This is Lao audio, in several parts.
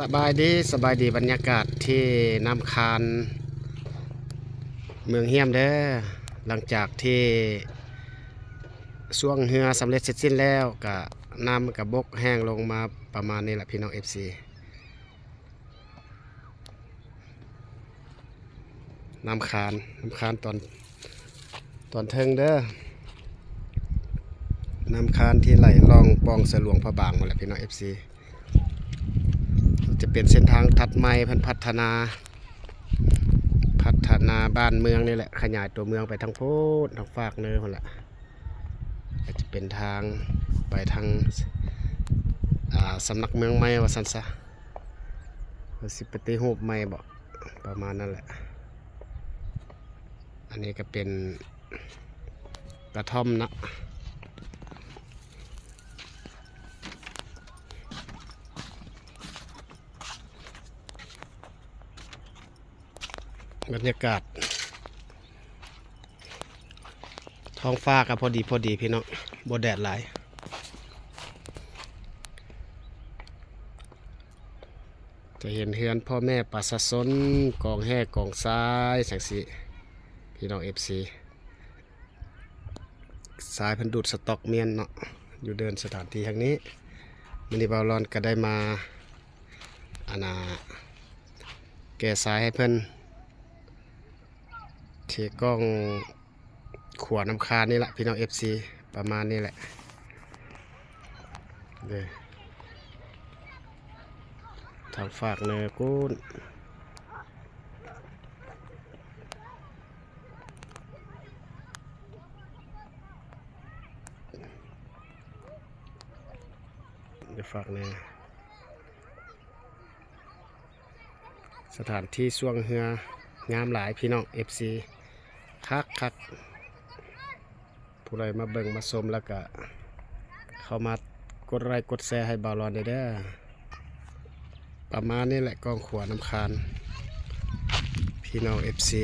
ສະບາຍດີ, ສະບາຍດີ, ບັນຍາກາດທີ່ນ້ຳຄານເມືອງຮຽມເດີ. ຫຼັງຈາກທີ່ຊ່ວງເຮືອສຳເລັດເສັດສິ້ນແລ້ວ ກະນ້ຳກະບົກແຫ້ງລົງມາປະມານນີ້ລະ ພີ່ນ້ອງເອັຟຊີ. ນ້ຳຄານ, ນ້ຳຄານຕອນ, ຕອນເທິງເດີ, ນ້ຳຄານທີ່ໄຫຼລ່ອງປ່ອງໃສ່ຫຼວງພະບາງໝົດແຫຼະ ພີ່ນ້ອງເອັຟຊີ. ຈະເປັນເສັ້ນທາງຕັດໃໝ່ ເພິ່ນພັດທະນາ, ພັດທະນາບ້ານເມືອງນີ້ແຫຼະ, ຂະຫຍາຍຕົວເມືອງໄປທາງພຸ້ນ, ທາງຟາກເນີພຸ້ນແຫຼະ. ກໍຈະເປັນທາງໄປທາງ, ອ່າ, ສຳນັກເມືອງໃໝ່ວ່າຊັ້ນຊະ, ເພິ່ນຊິປະຕິຮູບໃໝ່ບໍ ປະມານນັ້ນແຫຼະ. ອັນນີ້ກໍເປັນກະທ່ອມເນາະ, ບັນຍາກາດ ທ້ອງຟ້າກໍພໍດີໆ ພີ່ນ້ອງ, ບໍ່ແດດຫຼາຍ. ຈະເຫັນເຮືອນພໍ່ແມ່ປະຊາຊົນກອງແຮ່ກອງຊາຍຈັ່ງຊີ້ພີ່ນ້ອງເອັຟຊີ. ຊາຍເພິ່ນດູດສະຕັອກມ້ຽນເນາະ, ຢູ່ເດີ່ນສະຖານທີ່ແຫ່ງນີ້. ມື້ນີ້ບ່າວລອນກໍໄດ້ມາ ອັນນ່າ ແກ່ຊາຍໃຫ້ເພິ່ນ ທີ່ກ້ອງ ຂົວນ້ຳຄານນີ້ລະ ພີ່ນ້ອງເອັຟຊີ, ປະມານນີ້ແຫຼະເດີ. ທາງຟາກເນີພຸ້ນ ເດີ, ຟາກເນີ. ສະຖານທີ່ຊ່ວງເຮືອງາມຫຼາຍ ພີ່ນ້ອງເອັຟຊີ, ຄັກໆ. ຜູ້ໃດມາເບິ່ງມາຊົມແລ້ວກະເຂົ້າມາກົດໄລກົດແຊໃຫ້ບ່າວລອນແດ່ເດີ. ປະມານນີ້ແຫຼະ ກ້ອງຂົວນ້ຳຄານ ພີ່ນ້ອງເອັຟຊີ.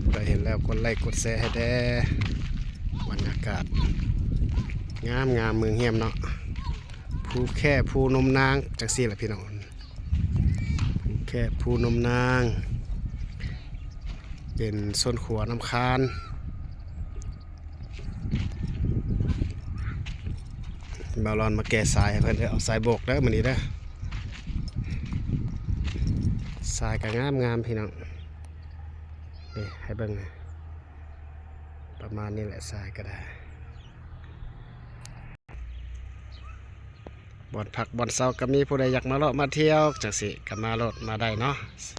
ຜູ້ໃດເຫັນແລ້ວກົດໄລກົດແຊໃຫ້ແດ່. ບັນຍາກາດງາມໆ ເມືອງຮຽມເນາະ, ພູແຄພູນົມນາງ ຈັ່ງຊີ້ແຫຼະ ພີ່ນ້ອງ. ແຄບພູນົມນາງ ເປັນໂຊນຂົວນ້ຳຄານ. ບ່າວລອນມາແກ່ຊາຍໃຫ້ເພິ່ນເດີ, ເອົາຊາຍໂບກເດີມື້ນີ້ເດີ. ຊາຍກໍງາມໆ ພີ່ນ້ອງ, ນີ້ໃຫ້ເບິ່ງ ປະມານນີ້ແຫຼະ, ຊາຍກໍໄດ້. ບ່ອນພັກບ່ອນເຊົາກໍມີ, ຜູ້ໃດຢາກມາເລາະມາທ່ຽວຈັ່ງຊີ້ກໍມາໂລດ ມາໄດ້ເນາະ.